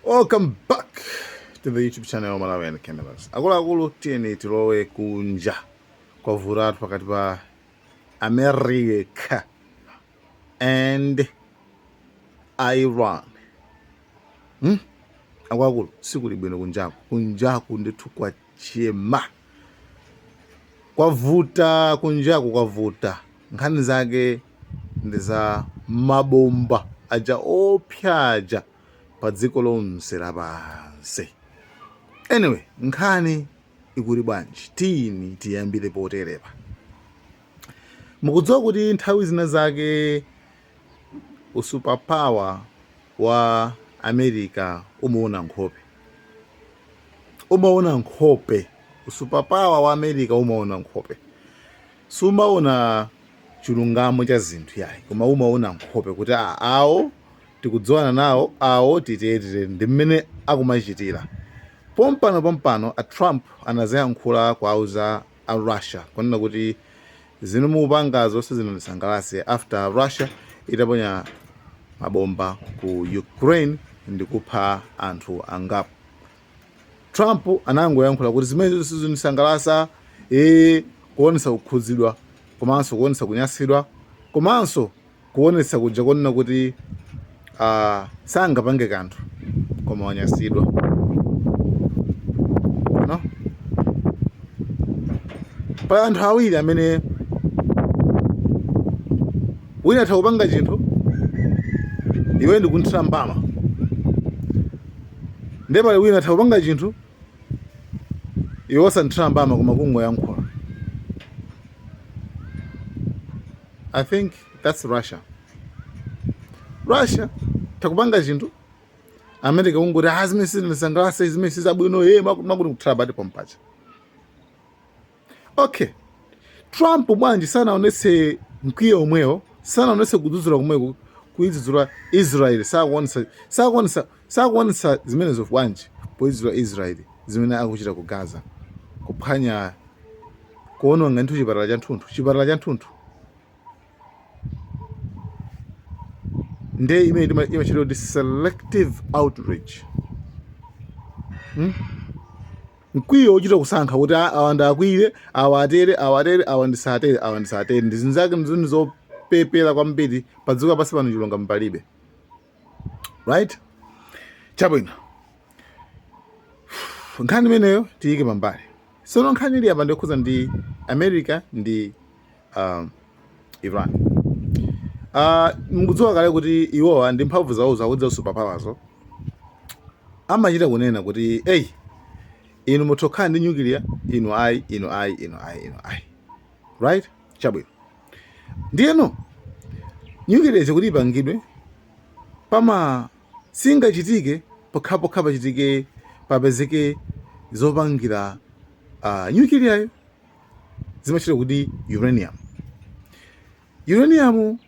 Welcome back to the YouTube channel Malawian Cameras. Akuluakulu, tiyeni tilowe kunja. Kwavutatu pakati pa America and Iran. Akuluakulu, sikuli bwino kunjaku. Kunjaku ndithu kwachema. Kwavuta kunjaku, kwavuta. Nkhani zake ndi za mabomba aja opsa aja pa dziko lonse lapansi. Anyway, nkhani ikuti bwanji? Tiyeni tiyambire poterepa. Mukudziwa kuti nthawi zina zake usuperpower wa America umaona nkhope. Umaona nkhope. Usuperpower wa America umaona nkhope. Sumaona chilungamo cha zinthu yayi, koma umaona nkhope kuti awo tikudziwana nawo, awo titetere, ndi mmene akumachitira. Pompano pompano a Trump anazayankhula kuauza a Russia kunena kuti zinu mukupangazo sizinandisangalatse, after Russia itaponya mabomba ku Ukraine ndikupha anthu angapo. Trump anangoyankhula kuti zimene sizindisangalatsa, kuonetsa kukhudzidwa komanso kuonetsa kunyansidwa komanso kuonetsa kuja konena kuti sangapange kanthu koma wanyansidwa, no? Pali anthu awiri amene wina atha kupanga chinthu, iwe ndikunthira mbama, ndiye pali wina atha kupanga chinthu, iwe osanthira mbama koma kungoyankhula. I think that's Russia. Russia takupanga chinthu, America kungoti, "Ah, zimene sizindisangalatsa, zimene sizabwino, ye makuti kuthira bati pompacha." Okay, Trump bwanji sanaonetse mkwiyo omwewo, sanaonetse kudzudzula komweko, kuidzudzula Israel? Sakuonetsa zimenezo bwanji poidzudzula Israel zimene akuchita ku Gaza, kuphwanya, kuononga ndithu chipatala cha nthunthu, chipatala cha nthunthu? Ndiye imene imachita kuti selective outrage, Mkwiyo wochita kusankha kuti, "Ah, awa ndakwiyire, awa atere, awa atere, awa ndisatere, awa ndisatere." Ndi zinthu zake ndizinthu zopepera kwambiri pa dziko lapansi pano, chilungamo palibe, right? Chabwino, nkhani imeneyo tiyike pambali. Sono nkhani ili apa ndiyokhuza ndi America ndi Iran. Mukudziwa kale kuti iwowa ndi mphamvu zawo zawo za superpowerzo amachita kunena kuti, "Eyi, inu mutha kukhala ndi nuclear, inu ayi, inu ayi, inu ayi, inu ayi." Right, chabwino. Ndiyeno nuclear kuti ipangidwe pama singachitike pokhapokha pachitike, papezeke zopangira nuclear, zimachita kuti uranium. Uranium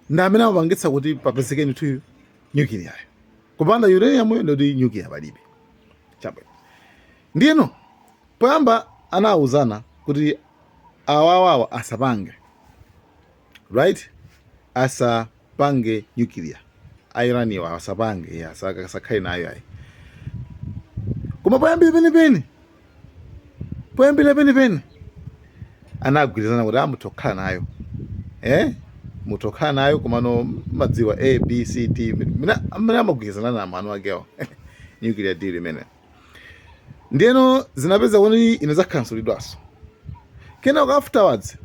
ndi amene amapangitsa kuti papezeke ndithu nuclear. Kupanda uranium yo ndoti nuclear palibe. Chabwino, ndiyeno poyamba anawuzana kuti awawawa asapange, right, asapange nuclear, Iraniwa asapange, yeah, asakhale nayo ayi. Koma poyambira penipeni, poyambira penipeni anagwirizana kuti mutha kukhala nayo, mutha kukhala nayo, komano madziwa A, B, C, D, amene amagwirizana na manu akewo nuclear deal imene. Ndiyeno zinapeza kuti inazakhansulidwanso. Kenako afterwards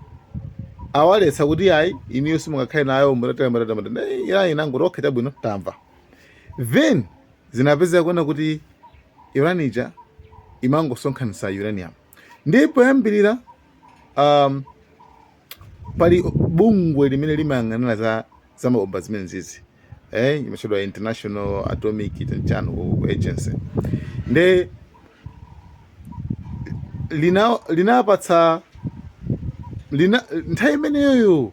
awaletsa kuti, "Ayi, iniyo simungakhale nayo," mutatera mutatera mutatera. Iran inangoti, "Okay, chabwino, tamva." Then zinapeza kuona kuti Iran ija imangosonkhanitsa uranium. Ndipo poyambirira pali bungwe limene limayang'anira za mabomba zimene zizi, imatchedwa International Atomic chanu Agency. Nde linapatsa lina nthawi imeneyoyo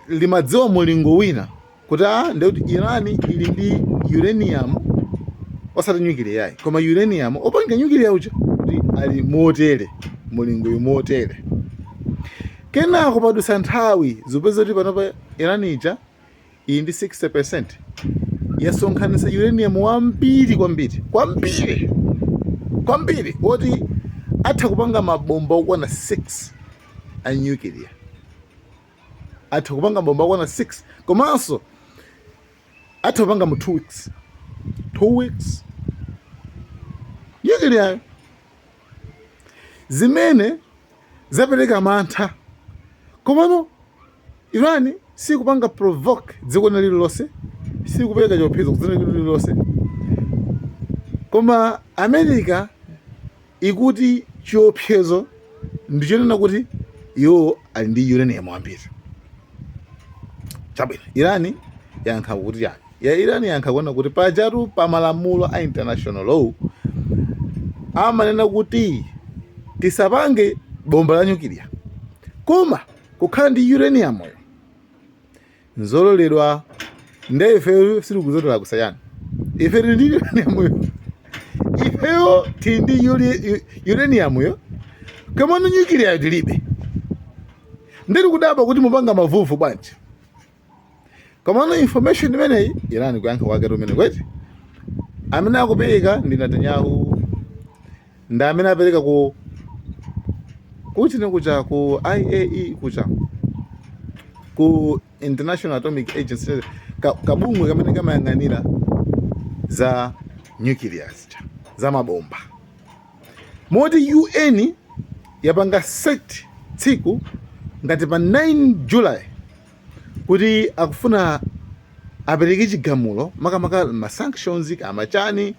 limadziwa mulingo wina kuti ndekuti Iran ili ndi uranium, osati nuclear yayi, koma uranium opanga nuclear uja, kuti ali motere, mulingo motere. Kenako padusa nthawi, zipeza kuti panopa Iran ija Ili ndi 60%, yasonkhanitsa uranium wambiri kwambiri kwambiri kwambiri, woti atha kupanga mabomba okwana 6 a nuclear. Atha kupanga mabomba okwana 6, komanso atha kupanga mu 2 weeks, 2 weeks nuclear, zimene zapereka mantha. Komano Iran sikupanga provoke dziko lina lililonse, sikupereka chiopsezo ku dziko lililonse, koma America ikuti chiopsezo ndichonena kuti iwo ali ndi uranium wambiri. Chabwino, Iran yankha kuti chani? Ya Iran yankha kuona kuti pajatu pa malamulo a international law amanena kuti tisapange bomba la nyukiliya, koma kukhala ndi uranium yo nzololedwa. Nde ifeyo sitikuzotera kusayana, ife tili ndi uranium yo, ifeyo tili ndi uranium yo, komano nyukiliya tilibe. Ndiri kudabwa kuti mupanga mavuvu bwanji? Komano information imeneyi, Iran kuyankha kwake tumene kweti amene akupereka ndi Netanyahu, ndi amene apereka ku kuti kucha ku IAE, kucha ku International Atomic Agency, kabungwe kamene kamayang'anira za nuclear zija, za mabomba, moti UN yapanga set tsiku ngati pa 9 July kuti akufuna apereke chigamulo, makamaka ma sanctions kamachani,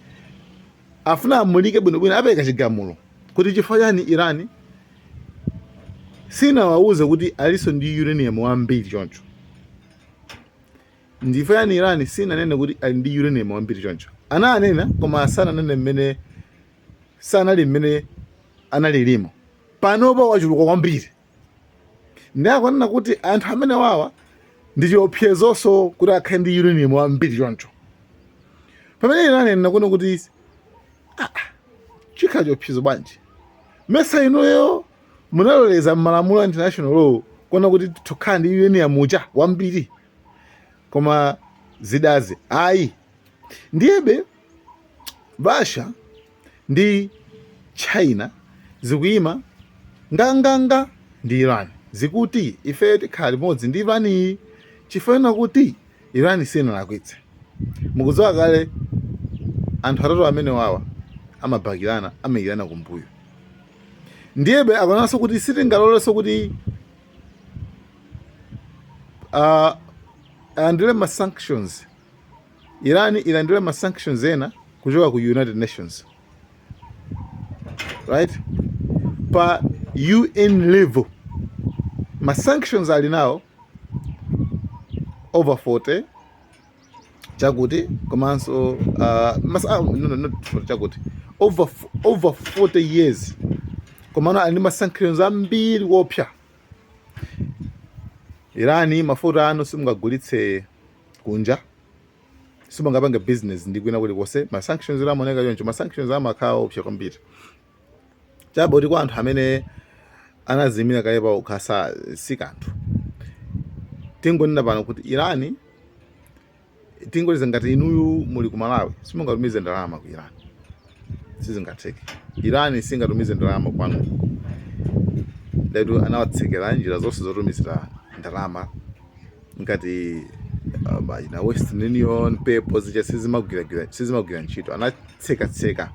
afuna amulike bwinobwino. Apereka chigamulo kuti chifukwa chani Iran sinawauze kuti alinso ndi uranium wambiri choncho, ndifo yani Iran sinanene kuti ali ndi uranium wambiri choncho. Ananena, koma sananene mmene sanali mmene analilimo. Panopa wachuluka kwambiri, ndi akunena kuti anthu amene wawa ndi chiopsezonso kuti akhale ndi uranium wambiri choncho, pamene Iran anena kuno kuti, ah, chikhala chiopsezo bwanji? Mesa inuyo munaloleza m'malamulo a international law kuona kuti tikhala ndi uranium uja wambiri, koma zidazi ayi. Ndiyebe Russia ndi China zikuyima nganganga ndi Iran, zikuti ife tikhala limodzi ndi Iran chifukwa kuti Iran sinalakwitse. Mukudziwa kale anthu atatu amene wawa amabakirana, amayikirana kumbuyo. Ndiyebe akonanso kuti sitingalolenso kuti alandire ma sanctions, Iran ilandire ma sanctions ena kuchoka ku United Nations, right? Pa UN level ma sanctions ali nawo over 40 chakuti, komanso no, not 40 chakuti, over 40 years, komano ali ndi ma sanctions ambiri kuopsa. Iran, mafuta anu simungagulitse kunja, simungapange business ndi kwina kulikonse. Ma sanctions amaoneka choncho, ma sanctions amakhala opsa kwambiri, chabe kuti kwa anthu amene anazimira kale pa ukhasa si kanthu. Tingonena pano kuti Iran, tingoleza ngati inuyu muli ku Malawi, simungatumize ndalama ku Iran, sizingatheke. Iran singatumize ndalama kwanu. Ndatu anawatsekera njira zonse zotumizira ndalama, ngati na Western Union, PayPal zija sizimagwira ntchito, anatsekatseka.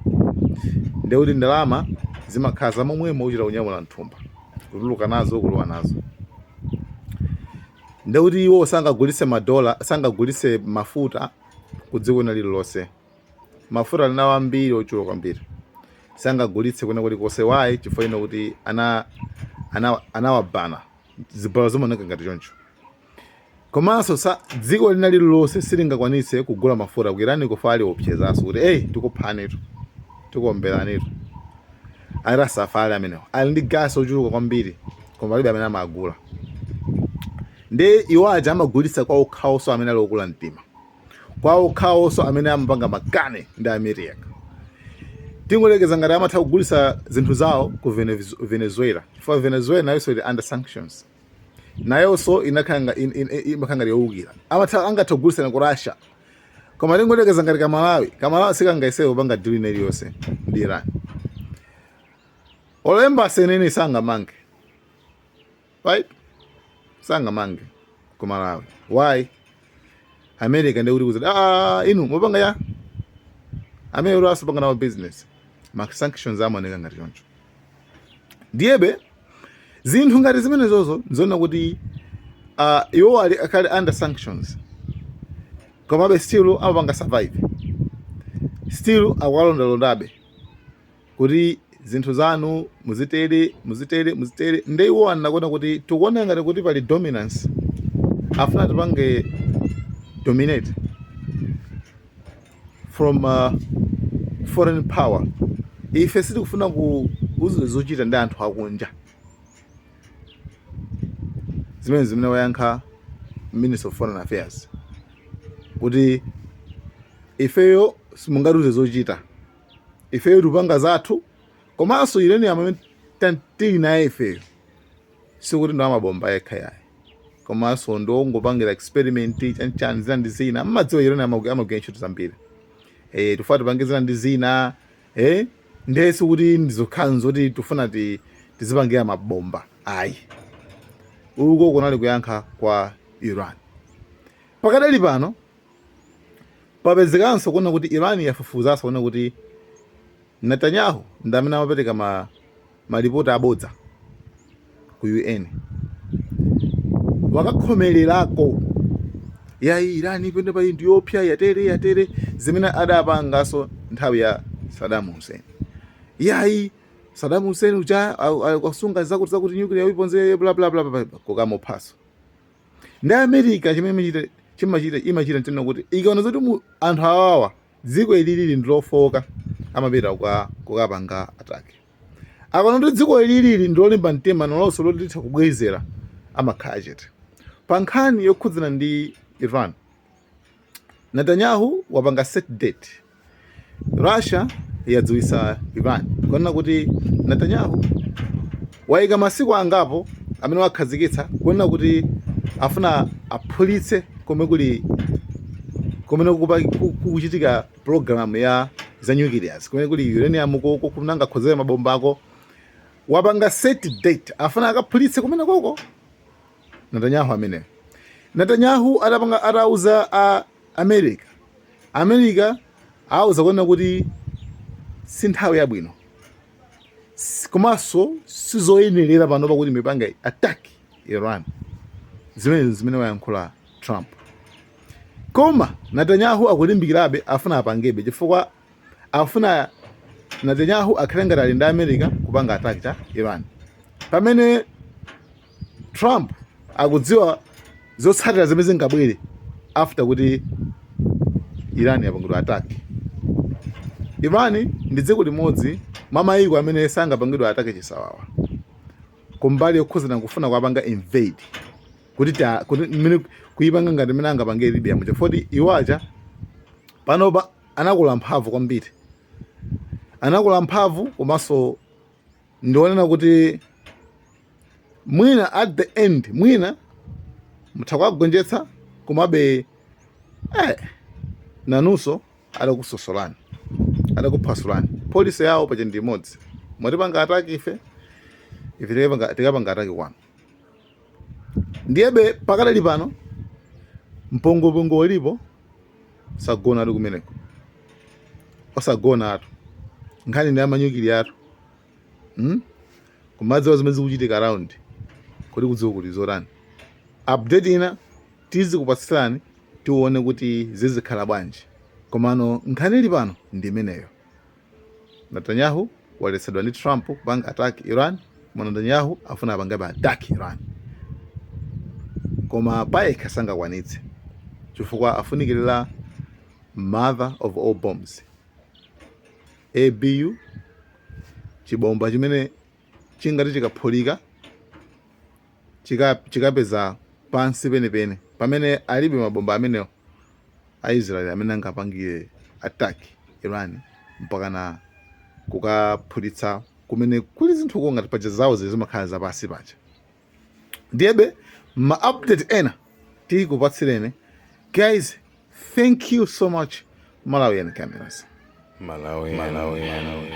Ndekuti ndalama zimakhala zamomwemo, kuchita kunyamula mthumba, kutuluka nazo, kulowa nazo. Ndekuti iwo sangagulitse madola, sangagulitse mafuta ku dziko lina lililonse. Mafuta ali nawo ambiri, ochuluka kwambiri, sangagulitse kwina kulikonse. Why? Chifukwa ino kuti anawabana, zibalo zimaoneka ngati choncho. Komanso sa dziko lina lililonse silingakwanitse kugula mafuta ku Iran. Kufa ali opsezanso kuti, "Eyi, tikuphanitu, tikuomberanitu." Ali asafali amenewo, ali ndi gasi ochuluka kwambiri, koma palibe amene amagula. Ndi iwo aja amagulitsa kwa okhaonso amene ali okula mtima, kwa okhaonso amene amapanga makani ndi America. Tingolekeza ngati amatha kugulitsa zinthu zawo ku Venezuela, chifukwa Venezuela nayonso ili under sanctions. Nayonso inakhala imakhala ngati yowukira, amatha angathe kugulitsana ku Russia, koma tingoyerekeza ngati Kamalawi, Kamalawi sikangayesewe kupanga deal ina iliyonse ndi Iran. Olo embassy inene sangamange, right? Sangamange ku Malawi. Why? America ndi kuti kuzati, "Ah, inu mupanga ya amene uli asopanga nawo business." Ma sanctions amaoneka ngati choncho. Ndiyebe zinthu ngati zimenezozo nzoona kuti iwo ali akali under sanctions, komabe still amapanga survive, still akuwalondalondabe kuti zinthu zanu muzitere, muzitere, muzitere. Nde iwo anakuona kuti tikuona ngati kuti pali dominance, afuna tipange dominate from foreign power. Ife sitikufuna kuuzidwa zochita ndi anthu akunja. Zimene wayankha Minister of Foreign Affairs kuti ifeyo simungatiuze zochita, ifeyo tikupanga zathu. Komanso uranium amene tili naye ifeyo sikuti ndo amabomba yekha yayi, komanso ndongopangira experiment chanichani, zina ndi zina. Mmadziwa uranium amagwira ntchito zambiri. Tifuna tipange zina ndi zina. Ndiye sikuti ndizokhala zoti tifuna tizipangira mabomba, ayi. Uko kunali kuyankha kwa Iran. Pakadali pano papezekanso kuona kuti Iran yafufuzanso kuona kuti Netanyahu ndi amene amapereka malipoti abodza ku UN, wakakhomererako yayi Iran pene payi ndiyopsa, yatere yatere, zimene adapanganso nthawi ya Saddam Hussein. Yayi, Saddam Hussein uja akusunga zakuti zakuti, nuclear weapons, bla bla bla bla, kukamuphaso. Ndi America chimene chimachita imachita nchonena kuti ikaona zoti anthu awawa, dziko ililili ndi lofoka, amapita kukapanga attack. Akaona kuti dziko ililili ndi lolimba mtima nolonso lotitha kubwezera, amakhala chete. Pa nkhani yokhudzana ndi Iran, Netanyahu wapanga set date. Russia yadziwisa Iran kunena kuti Netanyahu wayika masiku angapo amene wakhazikitsa kunena kuti afuna aphulitse komwe kuli kumene kukuchitika program ya za nuclears, kumene kuli uranium koko kunanga khozera mabomba ako. Wapanga set date, afuna akaphulitse kumene koko Netanyahu ameneyo. Netanyahu atapanga, atauza a America, America auza kunena kuti si nthawi yabwino, komanso sizoyenerera pano pakuti mipanga attack Iran. Zimene wayankhula Trump. Koma Netanyahu akulimbikirabe, afuna apangebe, chifukwa afuna Netanyahu akhale ngati ali ndi America kupanga attack cha Iran, pamene Trump akudziwa zotsatira zimene zingabwere after kuti Iran yapangidwa attack. Iran ndi dziko limodzi mwa mayiko amene sangapangidwe attack chisawawa kumbali yokhuzana kufuna kuwapanga invade, kuti kuti mmene kuipanga ngati mmene angapange Libya muja, foti iwo aja panopa anakula mphamvu kwambiri, anakula mphamvu. Komanso ndionena kuti mwina at the end mwina mutha kuwagonjetsa, komabe nanunso adakusosolani, adakuphwasulani. Policy yawo paja ndi imodzi: mwatipanga attack ife, ife tikapanga attack kwanu. Ndiyebe pakadali pano mpongopongo ulipo, sagona atu kumeneko, osagona atu. Nkhani ndi ama nuclear atu, Kumadziwa zimene zikuchitika around kuti kudziwa kuti zotani. Update ina tizikupatsirani, tione kuti zizikhala bwanji. Komano nkhani ili pano ndi imeneyo: Netanyahu waletsedwa ndi Trump kupanga attack Iran, koma Netanyahu afuna apangabe attack Iran, koma payekha sangakwanitse chifukwa afunikirira mother of all bombs, ABU, chibomba chimene chingati chikaphulika chikapeza pansi penepene, pamene alibe mabomba amenewo a Israel amene angapangire attack Iran mpakana kukaphulitsa kumene kuli zinthuko, ngati paja zawo zimakhala zapasi paja. Ndiyebe Ma update ena tikupatsireni. Guys, thank you so much. Malawian Cameras. Malawi, Malawi, Malawi.